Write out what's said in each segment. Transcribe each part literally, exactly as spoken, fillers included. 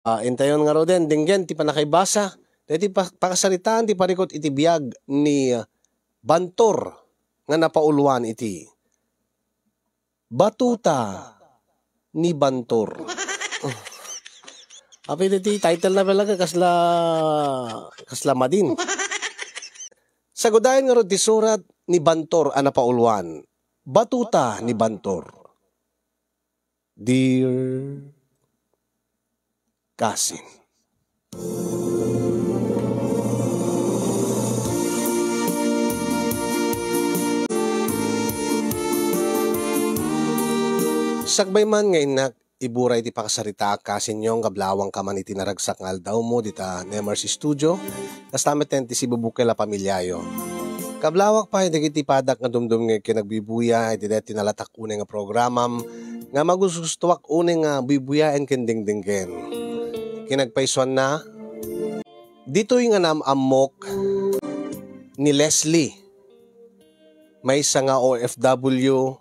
Ah, intayon ngaruden, denggen ti pannakaibasa daytoy pa-, pakasaritaan ti parikut iti biag ni, ah, Bantor nga napauluan iti Batuta ni Bantor. Apay daytoy title na talaga, kasla, kasla madin. Sagudayen ngarud ti surat ni Bantor a napauluan, Batuta ni Bantor. Dear Cousin. Sakbay man nga innak ibura iti pakasaritaak, kasinyo, nga kablawangka man iti naragsak nga aldawmo dita Nemers Studio, kasta met ti sibubukel a pamiliayo. Kablawak pay dagiti padak nga dumdumngeg ken agbuybuya iti daytoy nalatak unay nga programam nga magugustoak unay nga buybuyaen ken dengdenggen. Kinagpaysuanna, ditoy nga naam-ammok ni Leslie, maysa nga O F W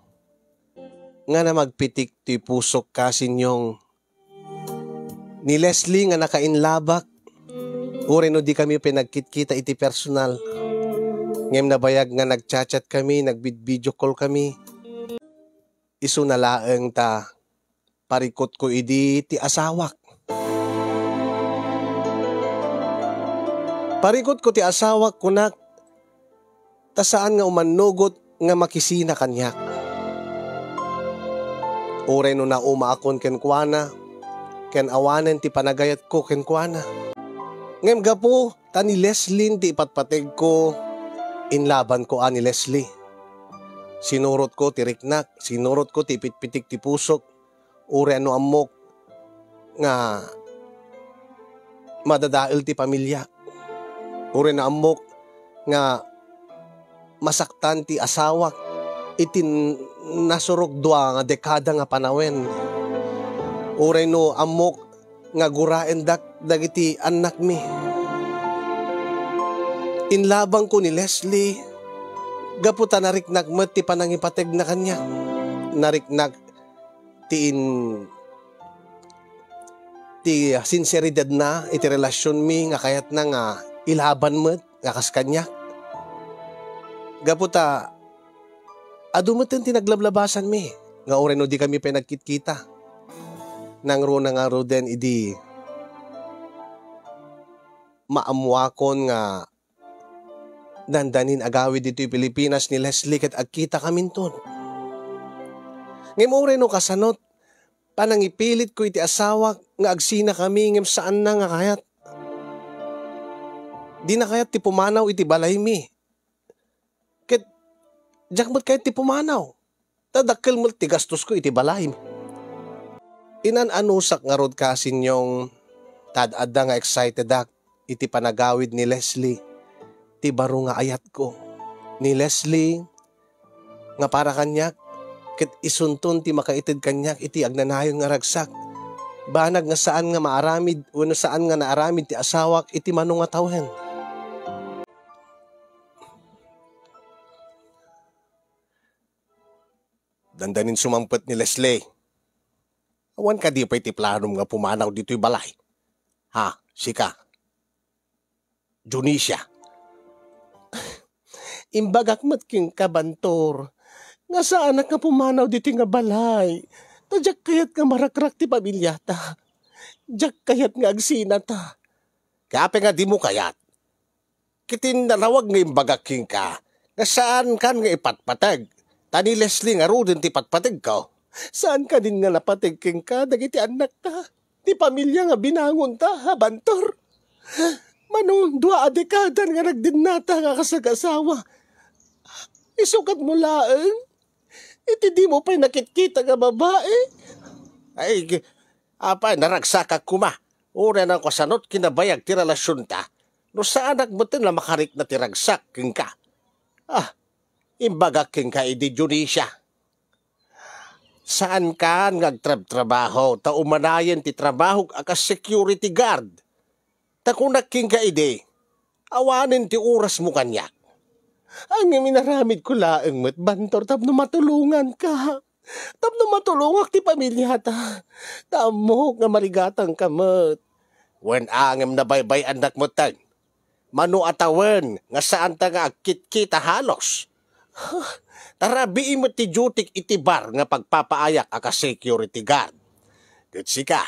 nga namagpitik ti pusok, kasinyong. Ni Leslie nga nakainlabak, uray no di kami pay nagkitkita iti personal. Ngem nabayag nga nagchat-chat kami, nagvid-video call kami. Isuna laeng ta parikutko idi ti asawak. Parikutko ti asawak, kunak, ta saan nga umannugot nga makisina kaniak. Uray no naumaakon kenkuana, ken awanen ti panagayatko kenkuana. Ngem gapu ta ni Leslie ti ipatpategko, inlabanko a ni Leslie. Sinurotko ti riknak, sinurotko ti ipitpitik ti pusok, uray no ammok nga madadael ti pamiliak. Uray no ammok nga masaktan ti asawak iti n-, nasurok dua nga dekada nga panawen. Uray no ammok nga guraendak dagiti annakmi. Inlabanko ni Leslie gapu ta nariknak met ti panangipategna kaniak. Nariknak ti in-, ti sinseridadna iti relasionmi nga kayatna nga ilaban met nga kas kaniak. Gapu ta adu metten ti naglablabasanmi nga uray no di kami pay nagkitkita. Nangruna ngaruden idi maammuakon nga dandanin agawid ditoy Pilipinas ni Leslie ket agkitakaminton. Ngem uray no kasanot, panangipilitko iti asawak nga agsinakami ngem saanna nga kayat. Dina kayat ti pumanaw iti balaymi. Ket diak met kayat ti pumanaw. Ta dakkel met ti gastosko iti balay. Inan-anusak ngarud, kasinyong, ta ad-adda nga excitedak iti panagawid ni Leslie, ti baro nga ayatko. Ni Leslie, nga para kaniak, ket isunton ti makaited kaniak iti agnanayon nga ragsak. Banag nga saan nga maaramid wenno saan nga naaramid ti asawak iti mano nga tawen. Dandanin sumangpet ni Leslie. Awan kadi pay ti planom nga pumanaw ditoy balay? Ha, sika, Dionisia? Imbagak met kenka, Bantor, nga saanak nga pumanaw ditoy nga balay. Ta diak kayat nga marakrak ti pamiliata. Diak kayat nga agsinata. Kape nga dimo kayat? Ket innarawag nga imbagak kenka nga saankan nga ipatpateg, ta ni Leslie ngaruden ti patpategko. Saan kadin nga napateg kenka dagiti annakta, ti pamilia nga binangonta, a Bantor? Mano dua a dekadan nga nagdennata nga kasagasawa. Isukatmo laeng iti dimo pay nakitkita nga babai. Ay, apay, naragsakak koma. Uray no kasanot kinabayag ti relasionta, no saanak metten a makarikna ti ragsak kenka. Ah, imbagak kenka idi, Dionisia. Saankan nga agtrabtrabaho ta umanayen ti trabahok a kas security guard. Ta kunak kenka idi, awanen ti orasmo kaniak. Ngem inaramidko laeng met, Bantor, tapno matulonganka. Tapno matulongak ti pamiliata. Ta ammok nga marigatangka met. Wen a ngem nabaybay-annak metten. Mano a tawen nga saanta nga agkitkita halos. Tarabii met ti dutik iti bar nga pagpapaayak a ka-security guard. Ket sika,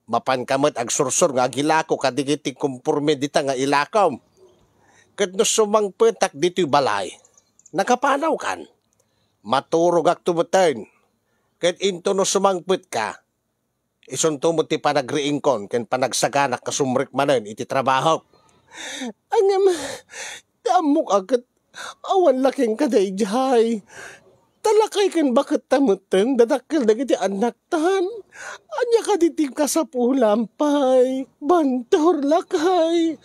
mapanka met agsursor nga agilako kadagiti komporme dita nga ilakom. Ket no sumangpetak ditoy balay, nakapanawkan. Maturogakto metten. Ket into no sumangpetka, isunto met ti panagriingkon ken panagsaganak nga sumrek manen iti trabahok. Ngem, ti ammok a ket awan la kenka daydiay. Ta lakay ken baketta metten dadakkel dagiti annaktan. Ania kadi ti kasapulam pay? Bantor lakay.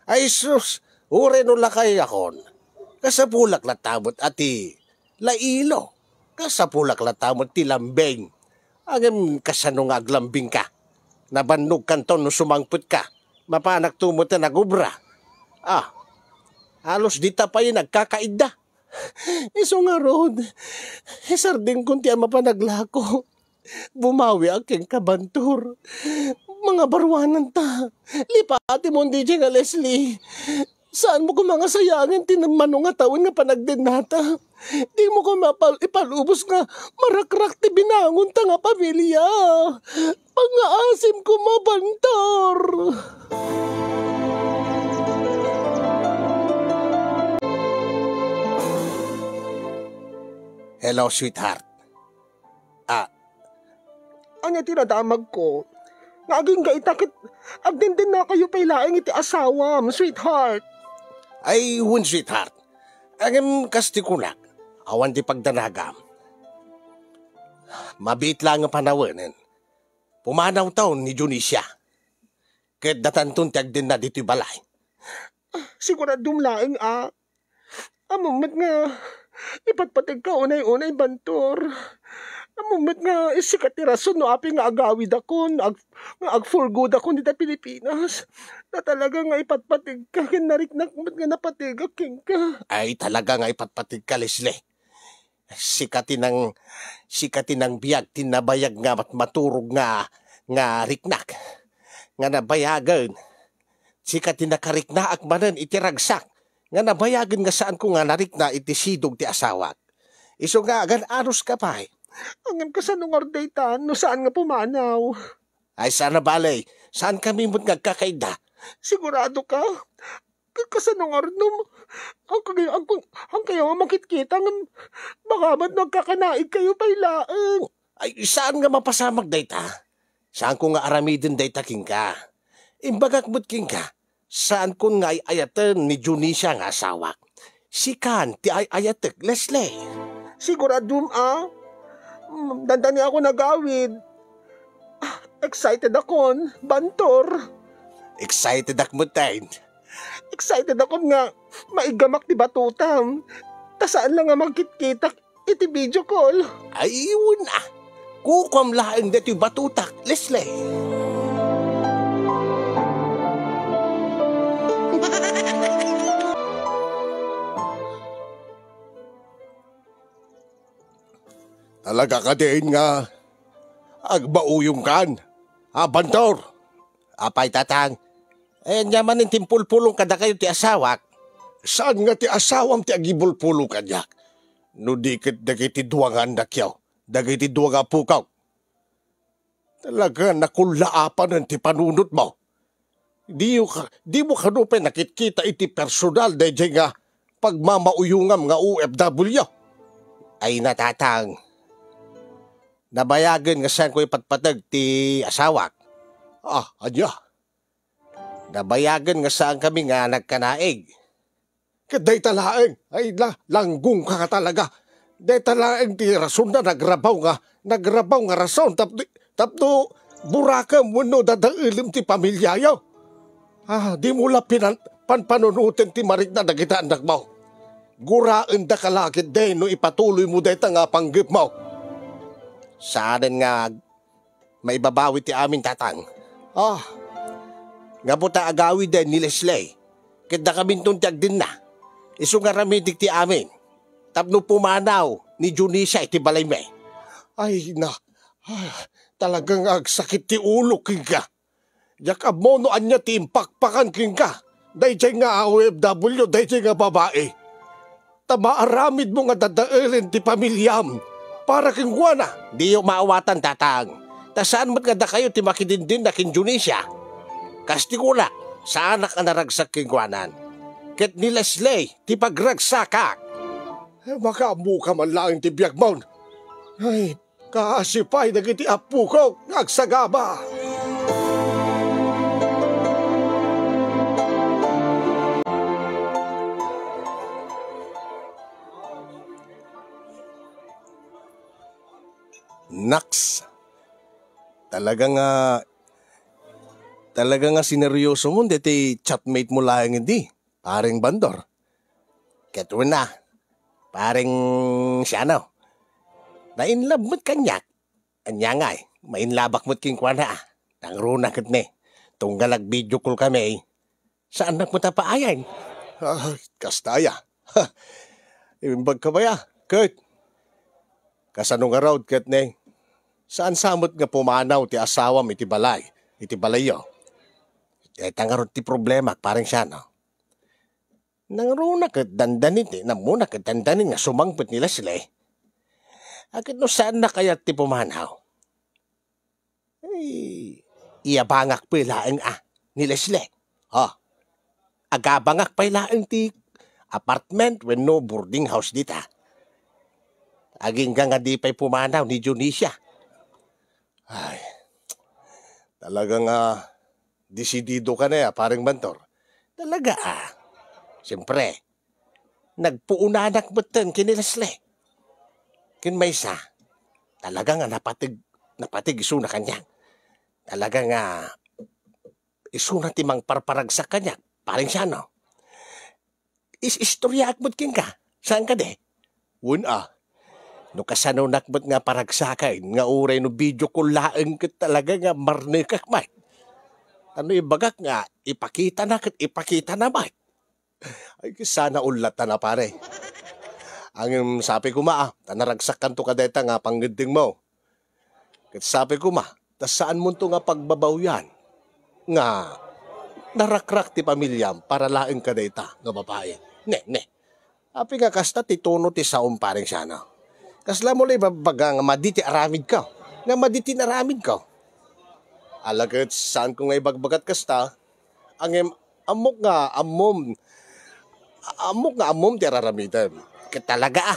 Ay sus, uray no lakayakon. Kasapulak latta met a ti lailo. Kasapulak latta met ti lambing. Ngem kasano nga aglambingka? Nabannogkanto no sumangpetka. Mapanakto metten agobra. Ah, halos dita pay nagkakaidda. Isu ngarud, isardengkon ti ammok a naglako. Bumawiak kenka, Bantor. Mangabaruananta. Lipatemon daydiay nga Leslie. Saanmo koma nga sayaen ti mano nga tawen nga panagdennata. Dimo koma pal-, ipalubos nga marakrak ti binangonta nga pamilia. Pangngaasim koma, Bantor. Hello, sweetheart. Ah, ania ti nadamagko? Nga agingga ita ket agdendennakayo pay laeng iti asawam, sweetheart. Ay, wen, sweetheart. Ngem kas ti kunak, awan ti pagdanagam. Mabiit laeng a panawenen. Pumanawtaon ni Dionisia. Ket datanton ti agdenna ditoy balay. Siguradom laeng a. Ammom met nga ipatpategka unay-unay, Bantor. Ammom met nga sika ti rason no apay nga agawidakon, ag-, nga agforgodakon dita Pilipinas. Ta talaga nga ipatpategka ken nariknak met nga napategak kenka. Ay, talaga nga ipatpategka, Leslie. Sika ti nang-, sika ti nangbiag ti nabayag nga mat-, maturog nga, nga riknak, nga nabayagen. Sika ti nakariknaak manen iti ragsak, nga nabayagen nga saanko nga narikna iti sidong ti asawak. Isu nga agan-anuska pay. Ngem kasano ngarud dayta no saan nga pumanaw? Ay, saan a bale, saankami met nga agkakaidda. Sigurado ka? Ka-, kasano ngarud no ang kagay-, ang kun-, ang kayo nga makitkita ngem baka met no agkakanaigkayo pay laeng. Ay, saan nga mapasamak dayta? Saanko nga aramiden dayta kenka. Imbagak met kenka, saankon nga ay-ayaten ni Dionisia nga asawak. Sikan ti ay-ayatek, Leslie. Siguradom a? Mm, dandani ako nagawid. Ah, excited akon, Bantor. Excited ak metten. Excited akon nga maigamak ti batutam. Ta saan la nga magkitkitak iti video call. Ay, wen a. Kukuam laeng daytoy batutak, Leslie. Talaga kadin nga agmauyongkan, a Bantor? Apay, Tatang, eh, ania manen ti impulpulong kadakayo ti asawak? Saan nga ti asawam ti agibulpulong kaniak, no di ket dagiti dua nga annakyo, dagiti dua nga apokok? Talaga, nakullaapanen ti panunotmo. Diyo ka, dimo kano pay nakitkita iti personal daydiay nga pagmamauyongam nga O F W? Ay, Tatang, nabayagen nga saanko ipatpateg ti asawak. Ah, ania? Nabayagen nga saankami nga nagkanaig. Ket dayta laeng, ay la, langgongka nga talaga. Dayta laeng ti rason na nagrabaw nga, nagrabaw nga rason tapno, tapno burakem wenno dadaelem ti pamiliayo. Ah, dimo la pinan-, panpanunoten ti marikna dagiti annakmo. Guraendaka la ketdi no ipatuloymo dayta nga panggepmo. Saanen nga maibabawi ti amin, Tatang. Ah, gapu ta agawiden ni Leslie, ket dakaminton ti agdenna. Isu nga aramidek ti amin, tapno pumanaw ni Dionisia iti balaymi. Ay, na, ah, talaga nga agsakit ti ulo kenka. Diak ammo no ania ti impakpakan kenka daydiay nga O F W, daydiay nga babai. Ta maaramidmo nga dadaelen ti pamiliam para kenkuana. Diyo maawatan, Tatang. Ta saan met nga dakayo ti makidindinna ken Dionisia. Kas ti kunak, saanak a naragsak kenkuanan. Ket ni Leslie ti pagragsakak. Makaammoka man laeng ti biagmon. Ay, kaasi pay dagiti appokok nga agsagaba. Naks, talaga nga, talaga nga sineryosomon deti chatmate mo laeng idi, Pareng Bandor. Ket una, Pareng Siano. Na-in love met kaniak. Ania ngay, ma-in love-ak met kenkuana, a. Nangruna ket ne. Tunggal ag-video call kami, saannak met a paayen. Ah, kasta aya. Ha, imbagka pay a, ket kasano ngarud ket ne? Saan sa met nga pumanaw ti asawam iti balay, iti balayyo? Dayta ngarud ti problemak, Pareng Siano. Nangruna ket dandani ti, nammona ket dandani nga sumangpet ni Leslie. Ket no saanna kayat ti pumanaw? Ay, iabangak pay laeng a, ni Leslie. Ha? Agabangak pay laeng ti apartment wenno boarding house dita. Agingga nga di pay pumanaw ni Dionisia. Ay, talaga nga desidido ka na ya, Pareng Bandor. Talaga, a. Siyempre, nagpuunanak metten ken ni Leslie. Ken maysa, talaga nga napateg, napateg isuna kaniak. Talaga nga isuna ti mangparparagsak kaniak, Pareng Siano. Is-istoryaak met kenka, saan kadi? Wen a. No kasanonak met nga paragsaken nga uray no video call laeng ket talaga nga marnekak met. Ta no ibagak nga ipakitana ket ipakitana met. Ay, sana ullatan a, pare. Ngem sapay koma, a, ta naragsakkanto kadayta nga pangngeddengmo. Ket sapay koma, ta saanmonto nga pagbabawian nga narakrak ti pamiliam para laeng kadayta nga babai. Ne, ne. Apay nga kasta ti tono ti saom, Pareng Siano? Kasla mo la ibagbaga nga madi ti aramidko? Nga madi ti inaramidko? Ala ket saanko nga ibagbagat kasta, ngem ammok nga ammom, ammok nga ammom ti ar-aramidem. Ket talaga a,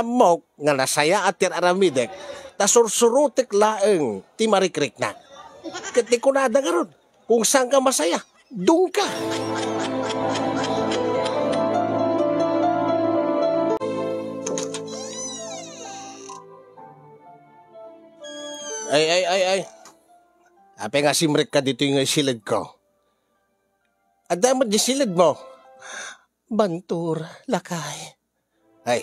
ammok nga nasayaat ti ar-aramidek, ta sursurotek laeng ti marikriknak. Ket ti kunada ngarud, kung saanka masaya, dungka. Ay, ay, ay, ay. Apay nga simrekka ditoy nga siledko? Adda met di siledmo. Bantur, lakay. Ay.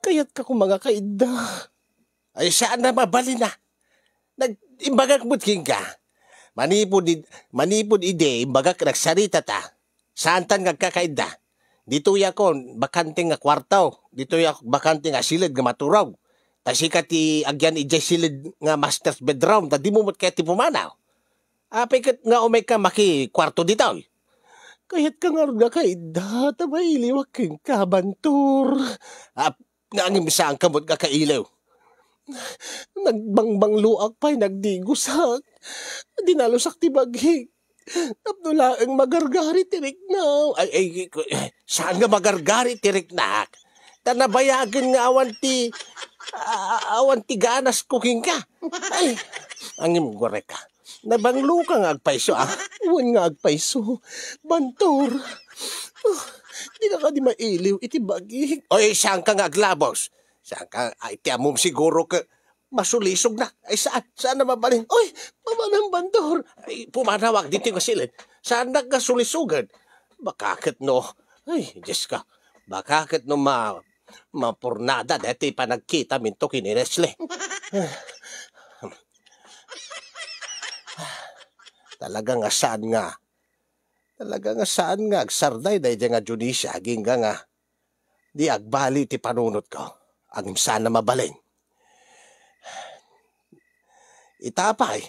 Kayatka koma nga kaidda. Ay, saan a mabalin a. Nag-, imbagak met kenka. Manipud id-, manipud idi, imbagak nagsaritata. Saantan nga agkakaidda. Ditoy ako, bakante nga kuarto. Ditoy ako, bakante nga siled nga maturog. Ta sika ti agyan idiay siled nga master's bedroom, ta dimo met kayat ti pumanaw. Apay ket nga umayka makikuarto ditoy? Kayatka ngarud nga kaidda, ta mailiwak kenka, Bantur. Ah, ngem saanka met nga kailiw? Nagbangbangloak pay, nagdigosak. Dinalusak ti bagik. Tapno laeng magargari ti riknak. Ay, ay, ay, saan nga magargari ti riknak? Ta nabayagen nga awan ti, a-, awan ti ganasko kenka. Ay, ngem, gureka. Nabangloka nga agpayso, a? Wen nga agpayso. Bantur. Ah, dika kadi mailiw iti bagik. Oy, saanka nga aglabos? Saanka, ay, ti ammom siguro ket masulisognak. Ay, saan? Saan a mabalin? Oy, pamanam, Bantur. Ay, pumanawak ditoy nga siled. Saannak nga sulisogen? Baka ket no, ay, Diosko. Baka ket no ma-, mapurnada daytoy panagkitaminto ken ni Leslie. Talaga nga saan nga, talaga nga saan nga agsarday daydiay nga Dionisia, agingga nga di agbali ti panunotko. Ngem saan a mabalin. Ita pay,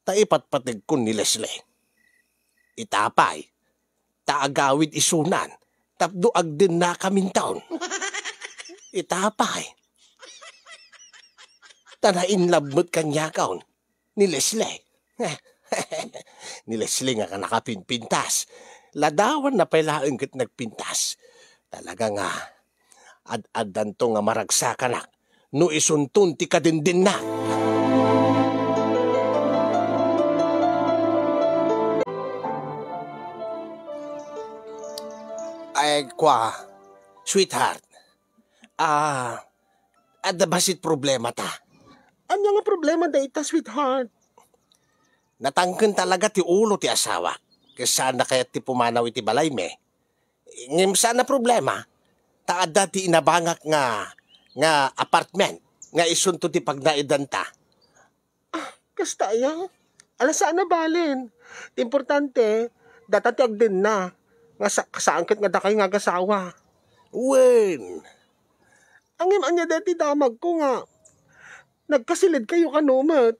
ta ipatpategkon ni Leslie. Ita pay, ta agawid isunan tapno agdennakaminton. Ita pay, ta na-in love met kaniakon ni Leslie. Ni Leslie nga nakapinpintas. Ladawanna pay laeng ket nagpintas. Talaga nga, ad-addanto nga maragsakanak no isunton ti kadendennaka. Ay, kua, sweetheart. Ah, adda bassit problemata. Ania nga problema dayta, sweetheart? Natangken talaga ti ulo ti asawak. Ket saanna kayat ti pumanaw iti balaymi. Ngem saan a problema, ta adda ti inabangak nga, nga apartment nga isunto ti pagnaedanta. Ah, kasta aya? Ala, saan a balen. Ti importante, data ti agdenna. Nga sa-, saan ket nga dakay nga agasawa. Wen. Ngem ania dayta ti damagko nga nagkasiled kayo kano met?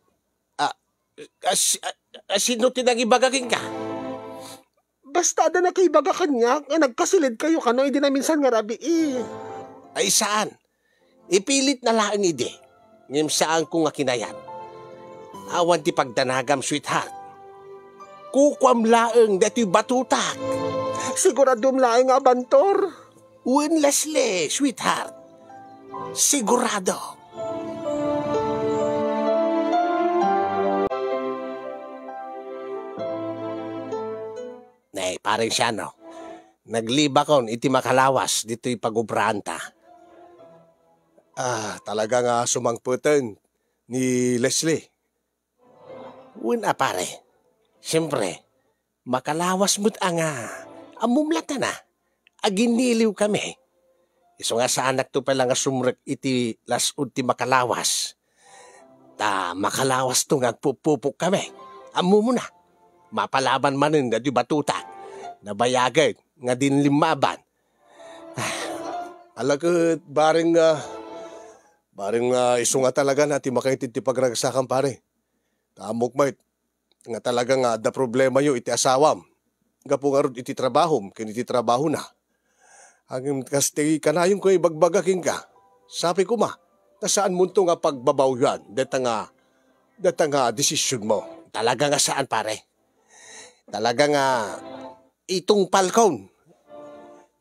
Ah, as-, ah, ah, sino ti nangibaga kenka? Basta adda nakibaga kaniak nga nagkasiled kayo kano idi naminsan nga rabii. Ay, saan? Ipilitna laeng idi. Ngem saanko nga kinayat. Awan ti pagdanagam, sweetheart. Kukuam laeng daytoy batutak. Siguradom laeng nga abantor? Wen, Leslie, sweetheart. Sigurado. Nay, Pareng Siano, naglibakon iti makalawas ditoy pagubraanta. Ah, talaga nga sumangpeten ni Leslie. Wen a, pare. Siyempre, makalawas met a nga ammom latta na. Aginiliw kami. Isu nga saanakto pay la nga sumrek iti las-ud ti makalawas. Ta makalawasto nga agpupupok kami. Ammomo na. Mapalaban manen daytoy batutak. Nabayagen nga dinlimmaban. Ala ket, bareng, ah, bareng, ah, isu nga talaga na ti makaitid ti pagragsakam, pare. Ta ammok met nga talaga nga adda problemayo iti asawam gapu ngarud iti trabahom ken iti trabahona. Ngem kas ti kanayonko nga ibagbaga kenka, sapay koma ta saanmonto nga pagbabawyoan dayta nga, dayta nga desisionmo. Talaga nga saan, pare. Talaga nga itungpalkon.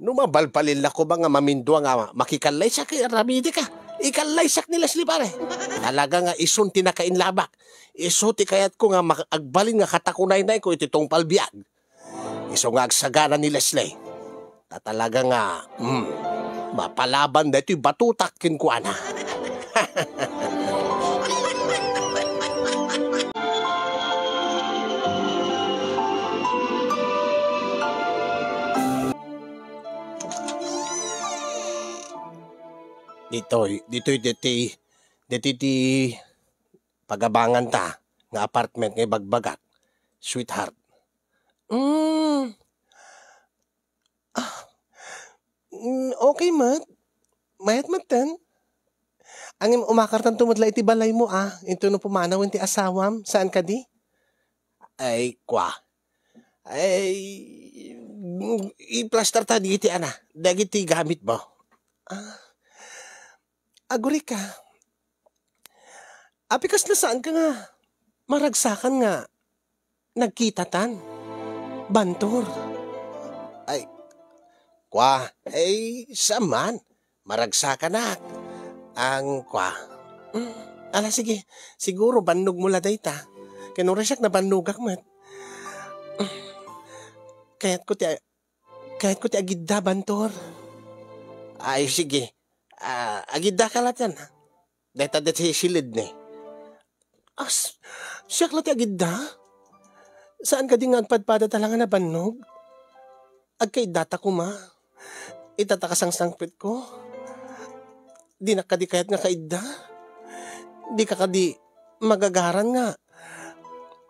No mabalbalin la koma nga mamindua nga makikallaysak, eh, aramidek a. Ikallaysak ni Leslie, pare. Talaga nga isun ti nakainlabak. Isu ti kayatko nga mak-, agbalin nga katakunaynayko iti tungpal biag. Isu nga agsagana ni Leslie. Ta talaga nga, mm, mapalaban daytoy batutak kenkuana. Ditoy, ditoy, ditoy, ditoy ti pagabanganta nga apartment nga ibagbagak, sweetheart. Mm. Ah, mm, okay met. Mayat metten. Ngem umakartanto met la iti balaymo, ah, intono pumanawen ti asawam, saan kadi? Ay, kua. Ay, mm, iplastarta dagiti, ana, dagiti gamitmo. Ah, agurika. Apay kasla saanka nga maragsakan nga nagkitatan? Bantor. Ay, kua, ay, saan man. Maragsakanak. Ang kua. Mm, ala, sige. Siguro bannogmo la dayta. Ken uray siak nabannogak met. Kayatko ti, kayatko ti agidda, Bantor. Ay, sige. Ah, agiddaka latta. Dayta dayta siled ni. As, siak la ti agidda? Saan kadi nga agpadpada ta la nga nabannog? Agkaiddata koma. Ita ta kasangsangpetko. Dinak kadi kayat nga kaidda? Dika kadi magagaran nga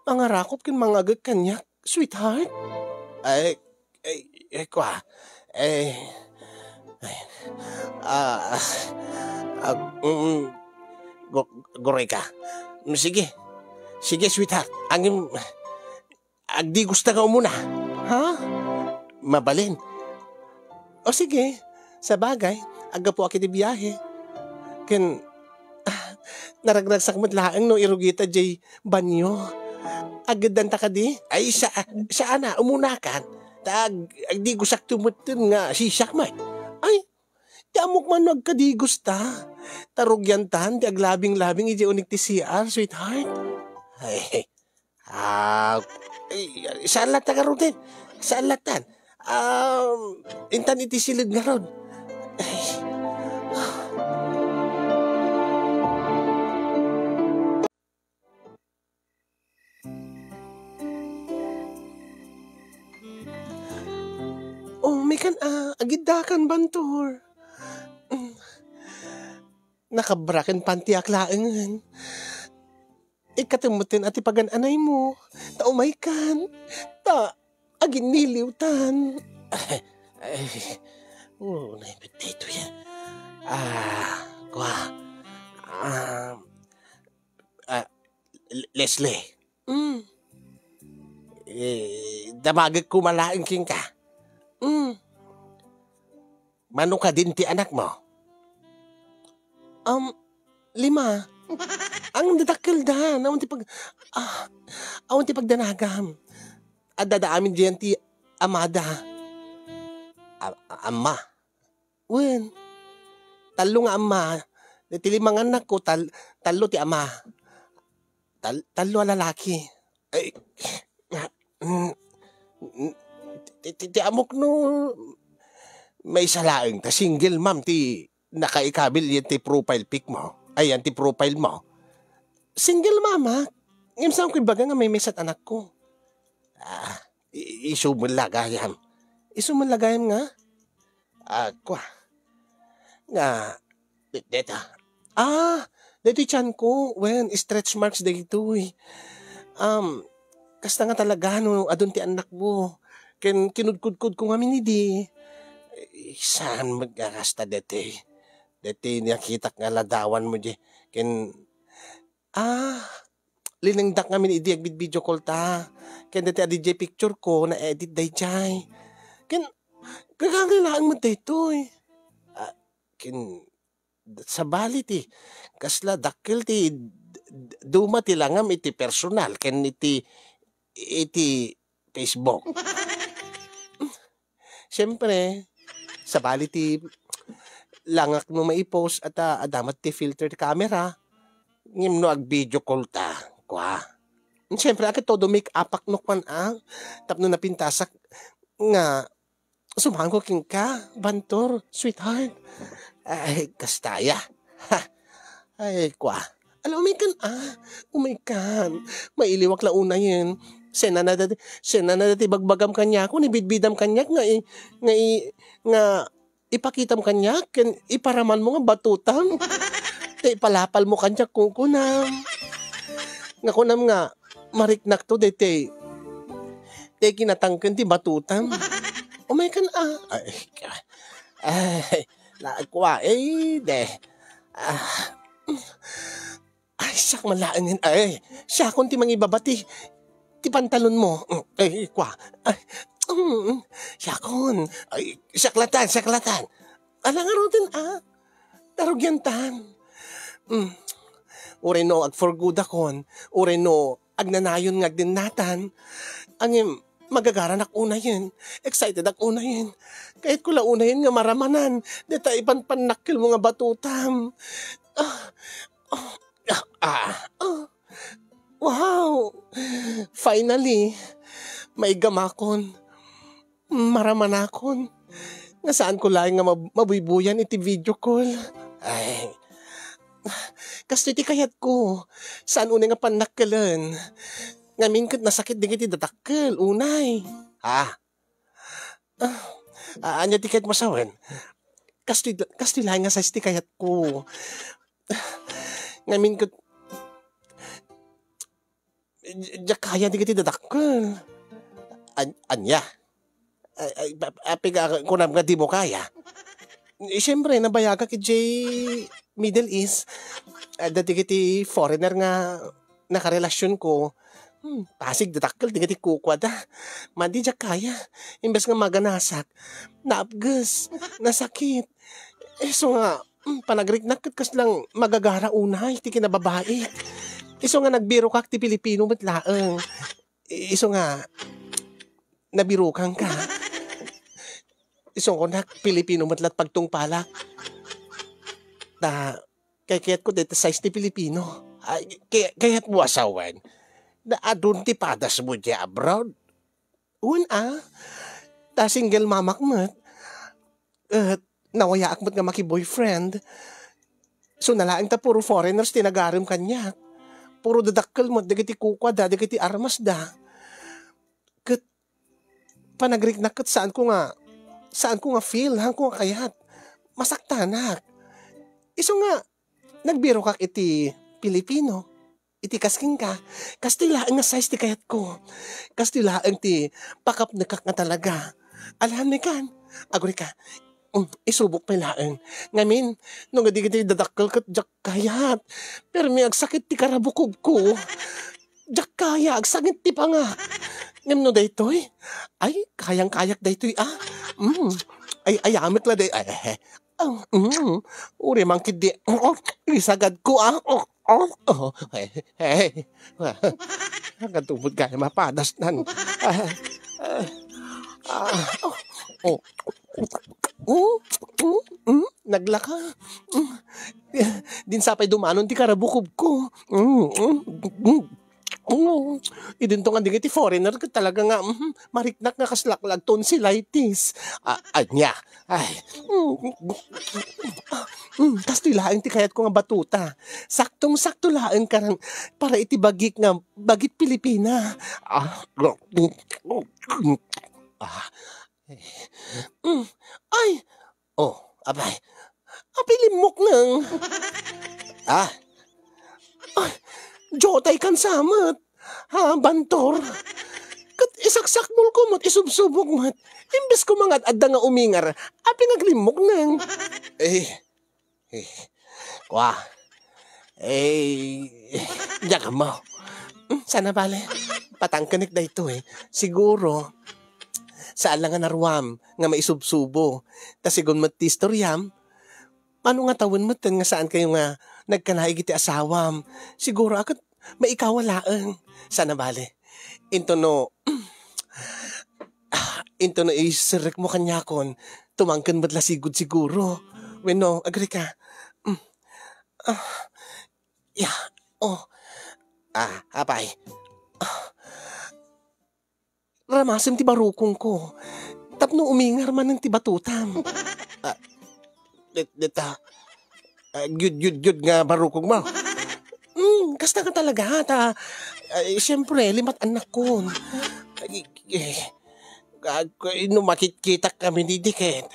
mangarakop ken mangagek kaniak, sweetheart? Ay, ay, ay, kua. Ay, ay, ah, ah, mm, gu-, gurayka. Mm, sige. Sige, sweetheart. Angem, agdigusta nga umuna. Ha? Mabalin. O sige, sabagay, aggapuak iti biahe. Ken, ah, naragragsak met laeng no irugita jay banyo. Aggeddanta kadi? Ay, sa, saan a, umunakan. Ta ag-, agdigusakto metten nga siak met. Ay, ti ammok man no agkadigusta. Ta rugiantan ti aglabing-labing iti unik ti C R, sweetheart. Ay, ah, ay, saan latta ngaruden? Saan latta? Um, intan iti siled ngarud. Ay. Oh, may kan, ah, agiddakan, Bantor. Mm. Nakabra ken pantiak laengen. Ikkatem metten a ti pagan-anaymo. Ta umaykan. Ta aginniliwtan. Ay, oh, naibit daytoy. Ah, kua. Ah, ah, L-, Leslie. Mm. Eh, damagek koma laeng kenka. Mm. Mano kadin ti anakmo? Um, lima. Ang dadakkel da, awan ti pag-, ah, awan ti pagdanagam. Adda da amin diyan ti amada. A-, amma. Wen, tallo nga ama. Ti lima nga annakko, tal-, tallo ti ama. Tal-, tallo a lalaki. Ay, mm, mm, ti, ti, ti amok no, maysa laeng ta single mom ti nakaikabil yan ti profile pic mo. Ay, yan ti profile mo. Single mom, ah. Ngem saan ko ibaga nga may maysa't anakko? Ah, i-, isu met la gayam. Isu met la gayam nga? Ah, kua. Nga, de-, deta. Ah, detoy tiyanko. Wen, stretch marks daytoy. Um, kasta nga talaga no adun ti annakmo. Ken kinudkudkodko ngamin idi. Eh, saan met nga kasta deti? Deti nakitak nga ladawanmo di. Ken, ah, linengdak ngamin idi agbidvideo call ta. Ken deti a D J picture ko, na-edit dayjay. Ken, kagangay laeng met daytoy. Ah, ken, sabali ti, kasla dakkel ti d-, d-, duma ti langam iti personal, ken iti, iti Facebook. Siempre, sabali ti langak no maipost, at, ah, adda met ti filter ti camera. Ngem no ag-video call ta, kua. Siempre, aket todo make-upak no kuan, ah. Tapno napintasak nga sumango kenka, Bantor, sweetheart. Ay, kasta ya. Ha. Ay, kua. Ala, umaykan, ah. Umaykan. Mailiwak la unayen. Saan a dati, saan a dati bagbagam kaniak, ni bidbidam kaniak nga i-, nga i-, nga ipakitam kaniak, ken iparamanmo nga batutam. Ta ipalapalmo kaniak, kunkunam. Nga kunam nga, mariknakto daytoy. Ti kinatangken ti batutam. Umaykan, ah. Ay, ay, la, kua, eh, de. Ah. Ay, siak man laengen. Ay, siakon ti mangibaba ti, ti pantalonmo. Mm, ay, kua. Ay, mm, siakon. Ay, siak latan, siak latan. Ala ngaruden, ah. Tarugiantan. Mm. Uray no agforgudakon, uray no agnanayon nga agdennatan. Ngem, magagaranak unayen. Excitedak unayen. Kayatko la unayen nga maramanan. Deta ipannakkelmo nga batutam. Ah, ah, ah, ah. Wow! Finally, maigamakon. Maramanakon. Nga saanko laeng nga mab-, mabuybuyan iti video call. Ay. Kastoy ti kayatko. Saan unay nga pannakkelen. Ngamin ket nasakit dagiti dadakkel, unay. Ha? Ah, ah, ania ti kayatmo sawen? Kastoy, kastoy laeng nga size ti kayatko. Ngamin ket, diak kaya dagiti dadakkel. An-, ania? Ay, ay, pa-, apay nga kunam nga dimo kaya? Eh, siyempre, nabayagak idiay Middle East, adda dagiti foreigner nga nakarelasionko. Hmm, Pasig, dadakkel dagiti kukuada. Madi, diak kaya. Imbes nga maganasak, naapges, nasakit. Isu nga, hmm, panagriknak ket kaslang magagara unay ti kinababaik. Isu nga nagbirokak ti Pilipino met laeng. Isu nga, nabirokangka. Isu nga kunak, Pilipino met la't pagtungpalak. Ta, kayatko dayta size ti Pilipino. Ay, kay-, kayatmo a sawen? Naadun ti padasmo diay abroad? Wen a. Ta single momak met. Et nawayaak met nga maki-boyfriend. Isu na laeng ta puro foreigners ti nagarem kaniak. Puro dadakkel met dagiti kukuada, dagiti armasda. Ket panagriknak ket saanko nga, saanko nga feel, saanko nga kayat. Masaktanak. Isu nga, nagbirokak iti Pilipino. Iti kas kenka, kastoy laeng nga size ti kayatko. Kastoy laeng ti pakapnekak nga talaga. Alaen mi kan? Agurika, mm, isubok pay laeng. Ngamin, no nga dagiti dadakkel ket diak kayat. Permi agsakit ti karabukobko. Diak kaya, agsakit ti pangak. Ngem no daytoy, ay, kayang-kayak daytoy, ah. Mm. Ay, ayamek la day, ay, eh, eh. Ah, mm. Uri man ketdi, oh, isagadko, ah. Oh, oh, oh, eh, eh. Agad tumod kaya mapadasnan. Ah, ah, ah, oh, oh. Mm, mm, mm, naglaka. Mm. Dinsa pay dumanon ti karabukobko. Mm, mm, mm. Mm. Idinto nga dagiti foreigner ket talaga nga, mhm, mariknak nga kas laklag tonsillitis. Ah, ania? Ay. Mm, mm, kastoy laeng ti kayatko nga batuta. Saktong-sakto laeng karan para iti bagik nga, bagik Pilipina. Ah, ah, Mm. Ay! Oh, apay. Apay limmukneng. Ah. Ay, diotay kan sa met. Ha, bantor. Ket isaksakmolko met, isubsubok met. Imbes ko mangad-adda nga umingar, apay nga aglimmukneng. Eh, Eh, kua. Eh, diak ammo. Hmm, sana bale. Patangkenek daytoy. Siguro, saan la nga naruam nga maisubsubo. Ta sigun met ti istoriam, mano nga tawen metten nga saankayo nga nagkanaig iti asawam? Siguro a ket maikawa laeng. Sana bale. Intono, intono iserrekmo kaniakon, tumangken met la sigud siguro. Wenno, agrika. Mm. Ah, ya, oh. Ah, apay. Ah. Ramasem ti barukongko. Tapno umingar manen ti batutam. Ah, det-, deta, ah, gyud, gyud, gyud nga barukongmo. Hmm, kasta nga talaga, ta, ah, siyempre, limat annakkon. Ay, eh, gag-, no makitkitak kami ni Diket.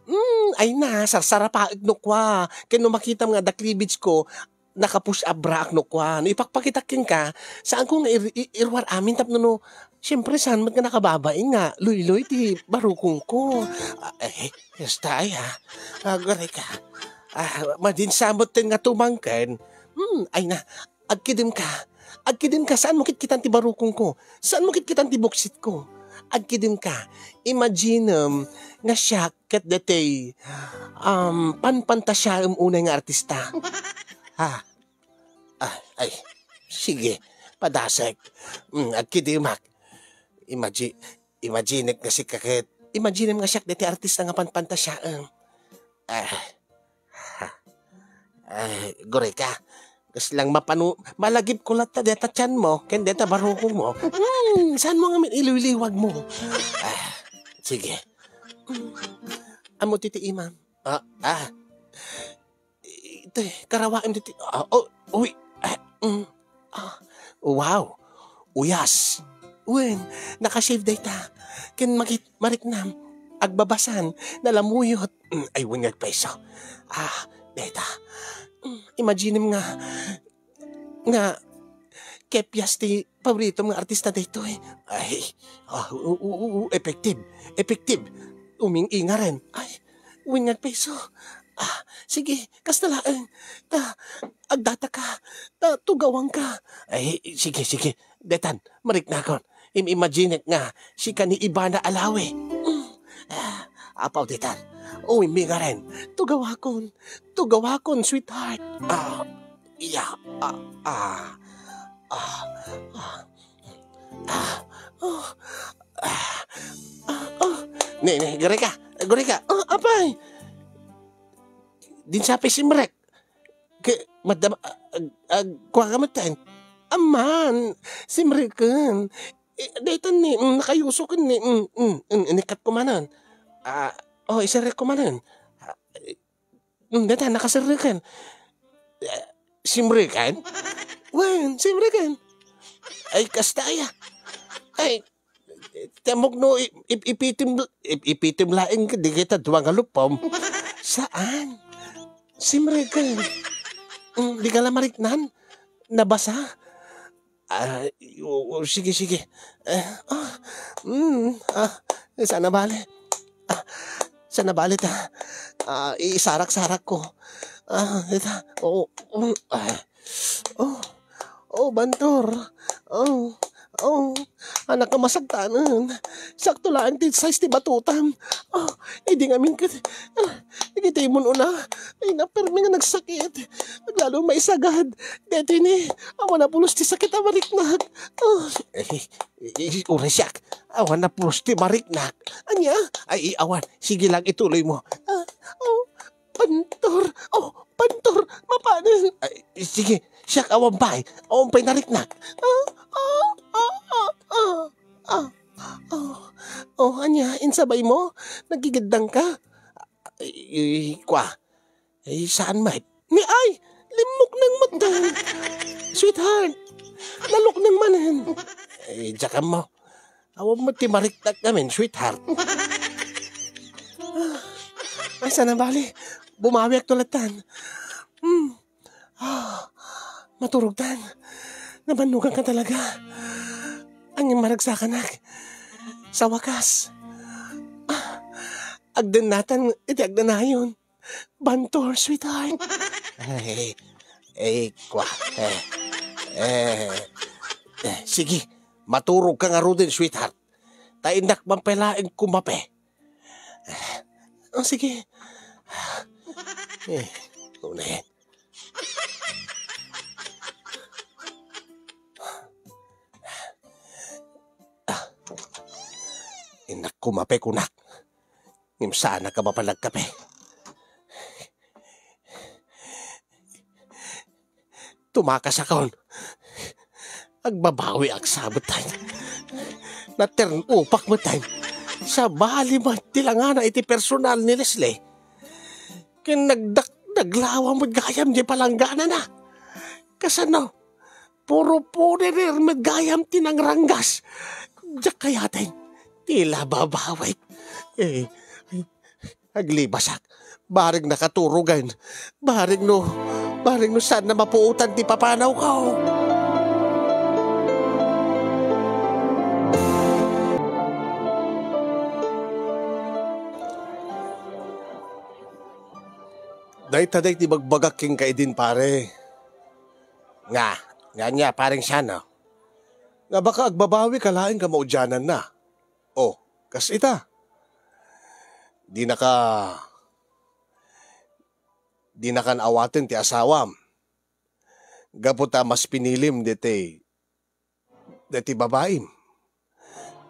Hmm, ay na, sarsarapaek no kua. Ken no makitam nga adda cleavage ko, naka-push up bra ak no kua. No ipakpakitak kenka, saanko nga ir-, i-, iruar amin tapno no, siyempre, saan met nga nakababain nga luyloy ti barukongko. Ah, eh, kasta ay, ah. Agurayka. Ah, madin sa metten nga tumangken. Hmm, ay na, agkidemka. Agkidemka, saanmo kitkitan ti barukongko. Saanmo kitkitan ti buksitko. Agkidemka. Imaginem nga siak ket daytoy, um, panpantasiaem unay nga artista. Ha? Ah, ay, sige, padasek. Mm, agkidemak. Imagi-, imaginek nga sika ket, imaginem nga siak daytoy artista nga panpantasiaem. Ah, ha. Ay, agurayka. Kaslang mapano-, malagipko latta deta tianmo, ken deta barukongmo. Hmm, saanmo ngamin iluyliwagmo? Ah, sige. Ammo ti, ti imam. Ah, ah. Itoy, karawaem ditoy. Ah, oh, uy. Ah, mm. Ah, wow. Uyas. Wen, naka-shave dayta. Ken makit-, mariknam. Agbabasan. Nalamuyot. Mm, ay, wen nga agpayso. Ah, dayta. Mm, imaginem nga, nga kepyas ti paboritom nga artista daytoy. Ay, ah, u-, u-, u-, u-, effective. Effective. Uming-ingaren. Ay, wen nga agpayso. Ah, sige, kasta laeng. Ta, agdataka. Ta, tugawanka. Ay, sige, sige. Detan, mariknakon. Im-imaginek nga sika ni Ivana Alawi. Mm. Ah, apaw detan. Uy, mi ngaren. Tugawakon. Tugawakon, sweetheart. Ah, iya. Ah, ah. Ah, ah. Ah, oh. Ah, ah, oh. Ne, ne, gureka. Gureka. Oh, apay. Din sa pay simrek. Ke, madam, ag, ag, kua ka matan. Aman, simreken. Eh, daytan ni, mm, nakayusoken ni, mm, mm, mm, inikat ko manen. Ah, oh, isirek ko manen. Ah, eh, mm, daytan, nakasirreken. Eh, simreken? Wen, simreken. Ay, kasta aya. Ay, Ti ammok no i-, i-, ipitim, i-, ipitim laeng di kita dua nga lupom. Saan? Simreken. Mm, di ka la mariknan? Nabasa? Ah, oo, sige, sige. Eh, ah, mm, ah, sana bale. Ah, sana bale ta. Ah, isarak-sarak ko. Ah, ita. Oo, mm, ah. Oh, oh, Bantor. Oh, oh, anak nga masagtanen. Sakto laeng ti size ti batutam. Oh, idi ngamin ket, ah, dagiti immun-una. Ay, napermi nga nagsakit. Lalo maisagad. Deti ni, awan a pulos ti sakit a mariknak. Oh. Eh, eh, eh, uray siak. Awan a pulos ti mariknak. Ania? Ay, awan. Sige lang, ituloy mo. Ah, oh. Pantor! Oh, Pantor! Mapanen! Ay, sige, siak awan pay. Awan pay nariknak. Ah, ah, ah, ah, ah, ah. Oh, oh, ania, insabay mo? Nagigiddang ka? Ay, kwa. Ay, saan met? Ni ay, limmukneng met. Sweetheart, nalukneng manen. Ay, diak ammo. Awan met ti mariknak ngamin, sweetheart. Ay, sana bali. Bumawiak to latan. Hmm. Ah, maturogtan. Nabannogan ka talaga. Ang maragsakanak. Sa wakas. Ah, agdennatan iti agdanayon. Bantor, sweetheart. Eh, eh, kwa. Eh, eh, eh, sige, maturog ka ngaruden, sweetheart. Ta innak man pay laeng kumape. Eh, oh, sige. Eh, una yan. Ah, innak kumape, kunak. Ngem saanak a mapan agkape. Tumakasakon. Agbabawiak sa metten. Naternupak metten. Sabali met ti langana iti personal ni Leslie. Ken nagdakdaglawa met gayam diay palangganana. Kasano? Puro foreigner met gayam ti nangranggas. Diak kayaten. Ti la babawik. Eh, aglibasak. Bareng nakaturogen. Bareng no, bareng no saan na mapuotan ti papanawko. Dayta dayta ti bagbagak kenka idin, pare. Nga, nga ania, pareng siano? Nga baka agbabawika laeng ka maudiananna. Oh, kas ita. Dinaka, dinakan awaten ti asawam. Gapu ta mas pinilim deti, deti babaim.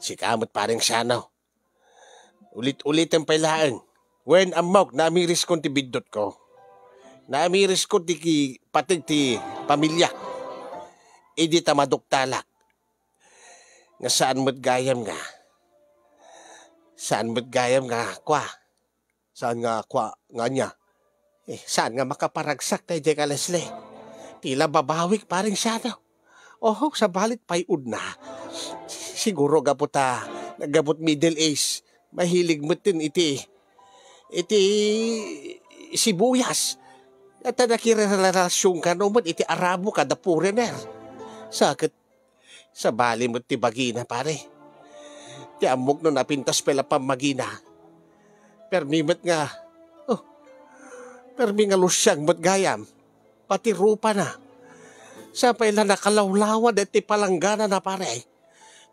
Sika met, pareng siano. Ulit-uliten pay laeng. Wen, ammok, naamiriskon ti biddutko. Naamiriskon ti ki-, pateg ti pamiliak. Idi ta maduktalak. Nga saan met gayam nga. Saan met gayam nga, kwa. Saan nga, kwa, nga ania? Eh, saan nga makaparagsak daydiay nga Leslie? Ti la babawik, pareng siano. Oho, sabali pay unay. Siguro gapu ta, gapu ta Middle East, mahilig metten iti, iti sibuyas. Ket ta nakirelasion kano met iti Arabo kada foreigner. Sa ket, sabali met ti bagina, pare. Ti ammok no napintas pay la pammagina. Permi met nga, oh, Permi nga lusiang met gayam, pati rupana. Sapay la nakalawlawa daytoy palangganana, pare.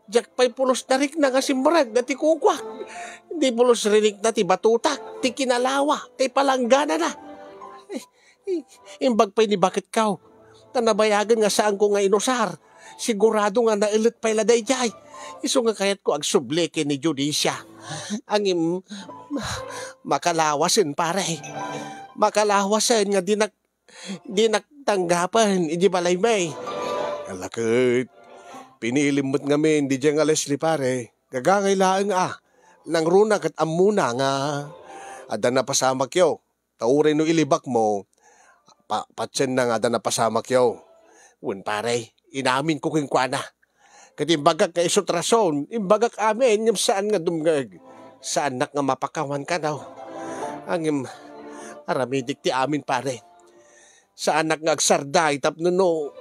Diak pay pulos narikna nga simrek daytoy kukuak. Di pulos rinikna ti batutak, ti kinalawa, ti palangganana. Eh, eh, imbag pay ni baketko. Ta nabayagen nga saanko nga inusar. Sigurado nga naelet pay la daydiay. Isu nga kayatko agsubli ken ni Dionisia. Ngem, makalawasen, pare. Makalawasen nga dinak, dinak tanggapen idi balaymi. Ala ket, pinilim met ngamin daydiay nga Leslie, pare. Gagangay laeng a. Nangruna ket ammona nga adda napasamakyo. Ta uray no ilibakmo, pa-, patienna nga adda napasamakyo. Wen, pare, inaminko kenkuana. Ket imbagak nga isu ti rason, imbagak amin, ngem saan nga dumngeg. Saannak nga mapakawan kano. Ngem, aramidik ti amin, pare. Saannak nga agsarday tapno no,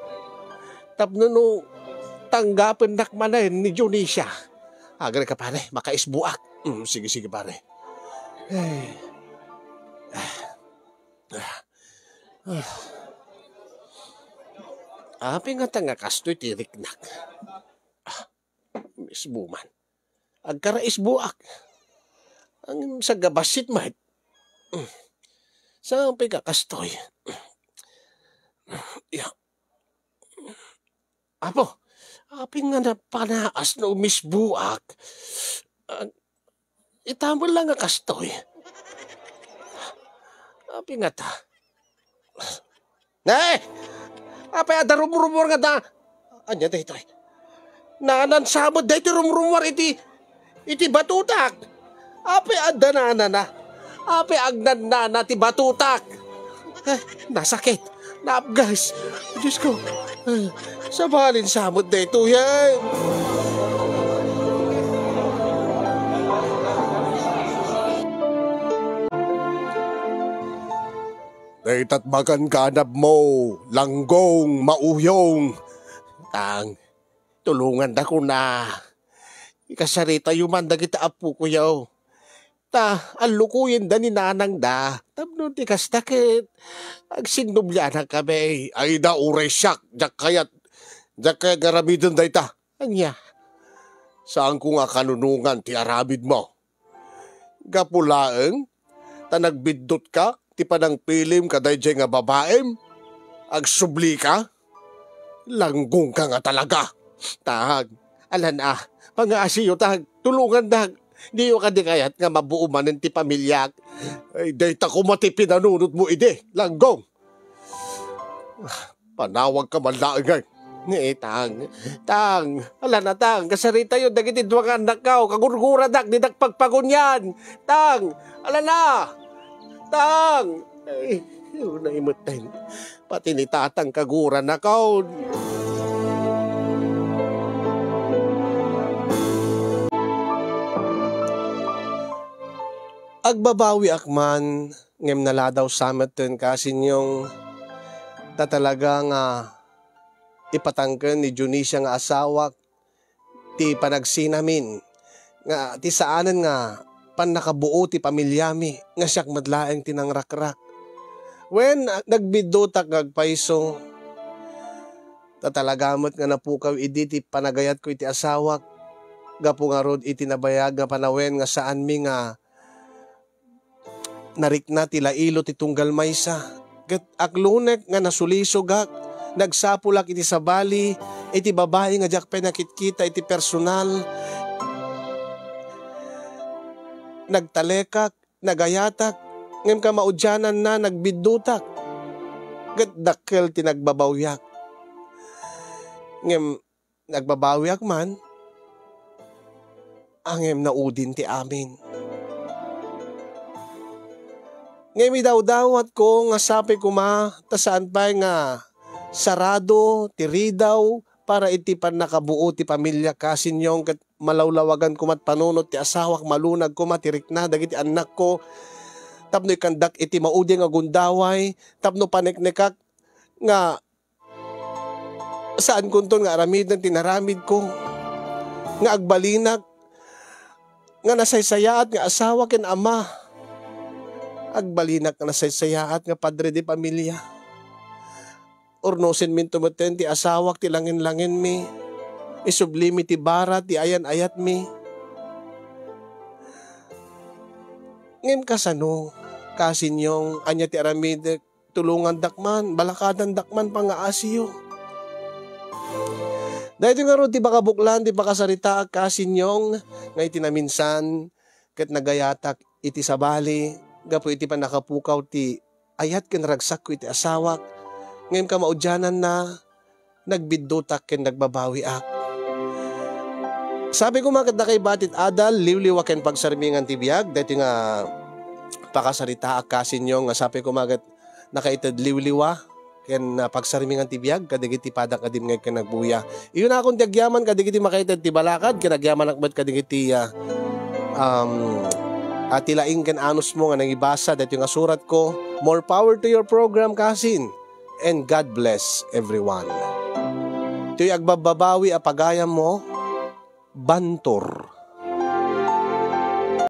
tapno no, tanggapennak manen ni Dionisia. Agreka, pare, makaisbuak. Mm, sige, sige, pare. Ay. Ah. Ah. Ah. Apay ngata nga kastoy ti riknak? Ah, mismo man. Agkaraisbuak. Ang sagabassit met. Mm. Saan pay ka kastoy? Ya. Apo, apay nga napanaas no misbuak? Ah, itamen lang nga kastoy. Apay ngata? Ne! Apay adda rumrumor ngata? Ania daytoy? Nanan sa met daytoy rumrumor iti, iti batutak. Apay adda nanana? Apay agnannana ti batutak? Eh, nasakit. Naapgas. Diyos ko. Eh, sabalin sa met daytoy, eh. Daytat makan kaanabmo, Langgong, Mauyong. Tang, tulongandakon a. Ikasaritayo man dagiti appokoyo. Ta, allukoyenda ni nanangda. Tapno ti kasta ket, agsinnublianakkami. Ay da, uray siak, diak kayat, diak kayat nga aramiden dayta. Ania? Saanko nga kanunongan ti aramidmo. Gapu laeng ta nagbiddotka ti panangpilim kadaydiay nga babaim? Agsublika? Langgongka nga talaga. Tang, alan a, pangaasiyo, Tang, tulongandak. Diyo kadi kayat nga mabuo manen ti pamiliak? Ay, dayta koma ti pinanunotmo idi, Langgong. Panawagka man laeng, ay. Ni, Tang. Tang, alan a, Tang, kasaritayo dagiti dua nga annakko, kagurguradak, didak pagpagunian. Tang, alan a. Tang. Ay, naimetten. Pati ni Tatang kaguranakon. Agbabawiak man, ngem naladaw sa metten, Kasinyong, ta talaga nga ipatangken ni Dionisia nga asawak ti panagsinamin, nga ti saanen nga pannakabuo ti pamiliami, nga siak met laeng ti nangrakrak. Wen, nagbiddotak nga agpayso, ta talaga met nga napukaw idi ti panagayatko iti asawak, gapu ngarud iti nabayag nga panawen nga saanmi nga narikna ti lailo ti tunggal maysa. Ket aglunek nga nasulisogak, nagsapulak iti sabali, iti babai nga diak pay nakitkita iti personal. Nagtalekak, nagayatak, ngem kamaudiananna, nagbiddotak. Ket dakkel ti nagbabawiak. Ngem nagbabawiak man, ngem naudin ti amin. Ngem idawdawatko nga sapay koma ta saan pay nga sarado ti ridaw para iti pannakabuo ti pamiliak, Kasinyong, ket malawlawagan koma ti panunot ti asawak, malunag koma ti rikna dagiti annakko tapno ikkandak iti maudi nga gundaway, tapno paneknekak nga saankonton nga aramiden ti naramidko, nga agbalinak nga nasaysayaat nga asawa ken ama. Agbalinak nga nasaysayaat nga padre de pamilya. Urnosenminto metten ti asawak ti langen-langenmi. Isublimi ti bara ti ayan-ayatmi. Ngem kasano, Kasinyong, ania ti aramidek? Tulongandak man, balakadandak man pangngaasiyo. Daytoy ngarud ti pakabuklan ti pakasaritaak, Kasinyong, nga iti naminsan ket nagayatak iti sabali gapu iti pannakapukaw ti ayat ken ragsakko iti asawak, ngem kamaudiananna, nagbiddutak ken nagbabawiak. Sapay koma ket nakaibatit adal, liwliwa ken pagsarmingan ti biag, daytoy nga pakasaritaak, Kasinyong, nga sapay koma ket nakaited liwliwa ken, ah, pagsarmingan ti biag kadagiti padak nga dimngeg ken nagbuya. Iyunakon ti agyaman kadagiti makaited ti balakad ken agyamanak met kadagiti, ah, um, ah, ti laing ken anusmo nga nangibasa daytoy nga suratko. More power to your program, Kasin, and God bless everyone. Toy agbabbabawi a pagayammo, Bantor.